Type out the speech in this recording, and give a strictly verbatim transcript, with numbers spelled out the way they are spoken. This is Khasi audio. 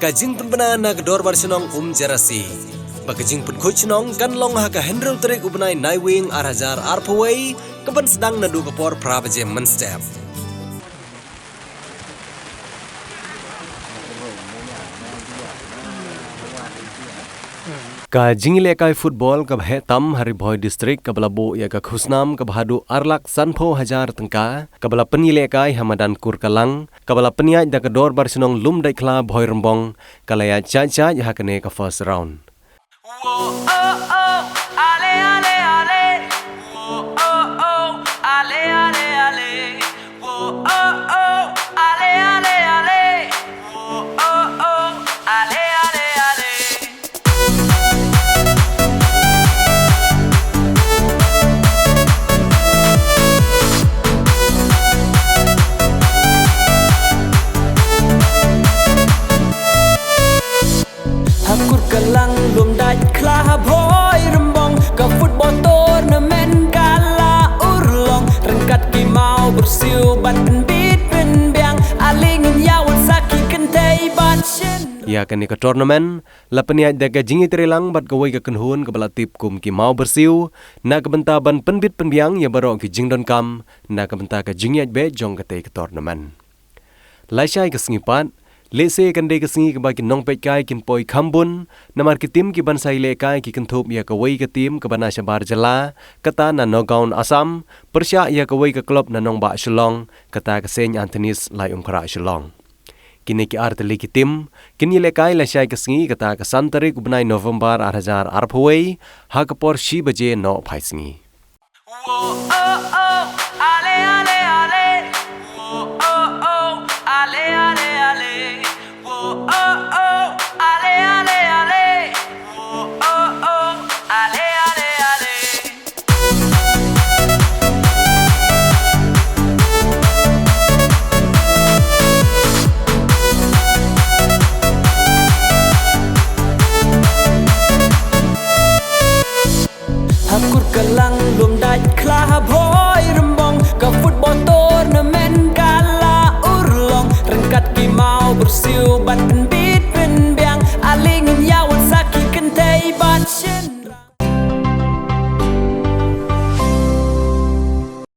Ka jingpynbna na ka Dorbar Shnong Umjerasi ba ka jingpynkhuid shnong kan long ha ka hynriew tarik u bnai Naiwieng ar hajar arphew wei, ka ban sdang naduh ka por phra baje mynstep. Ka jingïalehkai football kaba heh tam ha Ri Bhoi District kaba la buh ïa ka khusnam kaba haduh ar lak sanphew hajar tyngka, kaba la pynïalehkai ha madan Kurkalang, kaba la pynïaid da ka Dorbar Shnong Lumdaitkhla Bhoirymbong, ka la ïaid shait shait ha kane ka first round. Ha Kurkalang Lumdaitkhla Bhoirymbong, ka football tournament ka la urlong. Ryngkat ki Mawbyrsiew ban pynbit pynbiang, ale ngin ïawan sa ki kynthei bad shin. Ïa kane ka tournament la pynïaid da ka jingïatreilang bad kawei ka kynhun kaba la tip kum ki Mawbyrsiew, na ka bynta ban pynbit pynbiang ïa baroh ki jingdonkam na ka bynta ka jingïaid beit jong katei ka tournament. Lashai ka sngi pat, lehse kan dei ka sngi kaba ki nongpeitkai kin poi kham bun, namar ki tim ki ban sa ïalehkai ki kynthup ïa kawei ka tim kaba na shabar jylla, kata na Nagaon Assam, pyrshah ïa kawei ka club na nongbah Shillong, kata ka Saint Anthony's Laitumkhrah Shillong. Kine ki artylli ki tim kin ïalehkai lashai ka sngi, kata ka san tarik u bnai November ar hajar arphew wei, ha ka por shi baje nohphai sngi. Ha Kurkalang Lumdaitkhla Bhoirymbong, ka football tournament ka la urlong. Ryngkat ki Mawbyrsiew